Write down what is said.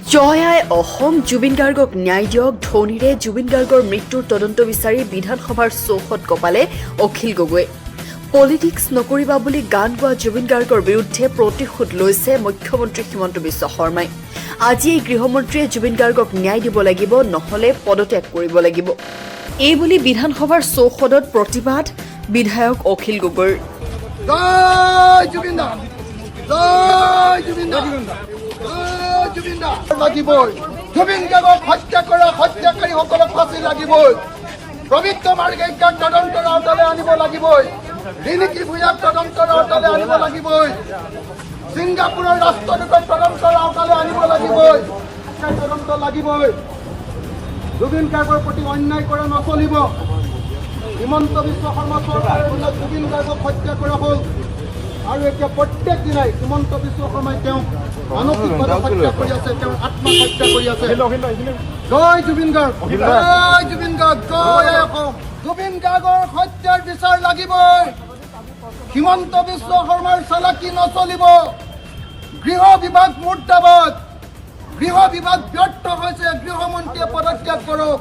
জয় আই অসম, জুবিন গাৰ্গক ন্যায় দিয়ক ধ্বনিৰে জুবিন গাৰ্গৰ মৃত্যুৰ তদন্ত বিচাৰি বিধানসভাৰ চৌহদ কঁপালে অখিল গগৈ। পলিটিক্স নকৰিবা বুলি গান গোৱা জুবিন গাৰ্গৰ বিৰুদ্ধে প্ৰতিশোধ লৈছে মুখ্যমন্ত্ৰী হিমন্ত বিশ্ব শৰ্মাই। আজি এই গৃহমন্ত্ৰীয়ে জুবিন গাৰ্গক ন্যায় দিব লাগিব, নহ'লে পদত্যাগ কৰিব লাগিব, এই বুলি বিধানসভাৰ চৌহদত প্ৰতিবাদ বিধায়ক অখিল গগৈৰ। জয় জুবিন দা, জয় জুবিন দা, জয় জুবিন দা। লাগিবই। জুবিন গাৰ্গক হত্যা কৰা হত্যাকাৰীসকলক ফাঁচি লাগিবই। পবিত্ৰ মাৰ্ঘেৰিটাক তদন্তৰ আওতালৈ আনিব লাগিবই। ৰিণিকী ভূঞাক তদন্তৰ আওতালৈ আনিব লাগিবই। ছিংগাপুৰৰ ৰাষ্ট্ৰদূতক তদন্তৰ আওতালৈ আনিব লাগিবই। তদন্ত লাগিবই। জুবিন গাৰ্গৰ প্ৰতি অন্যায় কৰা নচলিব। হিমন্ত বিশ্ব শৰ্মা চৰকাৰৰ দিনত জুবিন গাৰ্গক হত্যা কৰা হ'ল আৰু এতিয়া প্ৰত্যেক দিনাই হিমন্ত বিশ্ব শৰ্মাই তেওঁক মানসিকভাৱে হত্যা কৰি আছে, তেওঁৰ আত্মাক হত্যা কৰি আছে। জয় জুবিন গাৰ্গ, জয় জুবিন গাৰ্গ, জয় আই অসম। জুবিন গাৰ্গৰ হত্যাৰ বিচাৰ লাগিবই। হিমন্ত বিশ্ব শৰ্মাৰ চালাকি নচলিব। গৃহ বিভাগ মুৰ্দাবাদ। গৃহ বিভাগ ব্যৰ্থ হৈছে। গৃহমন্ত্ৰীয়ে পদত্যাগ কৰক।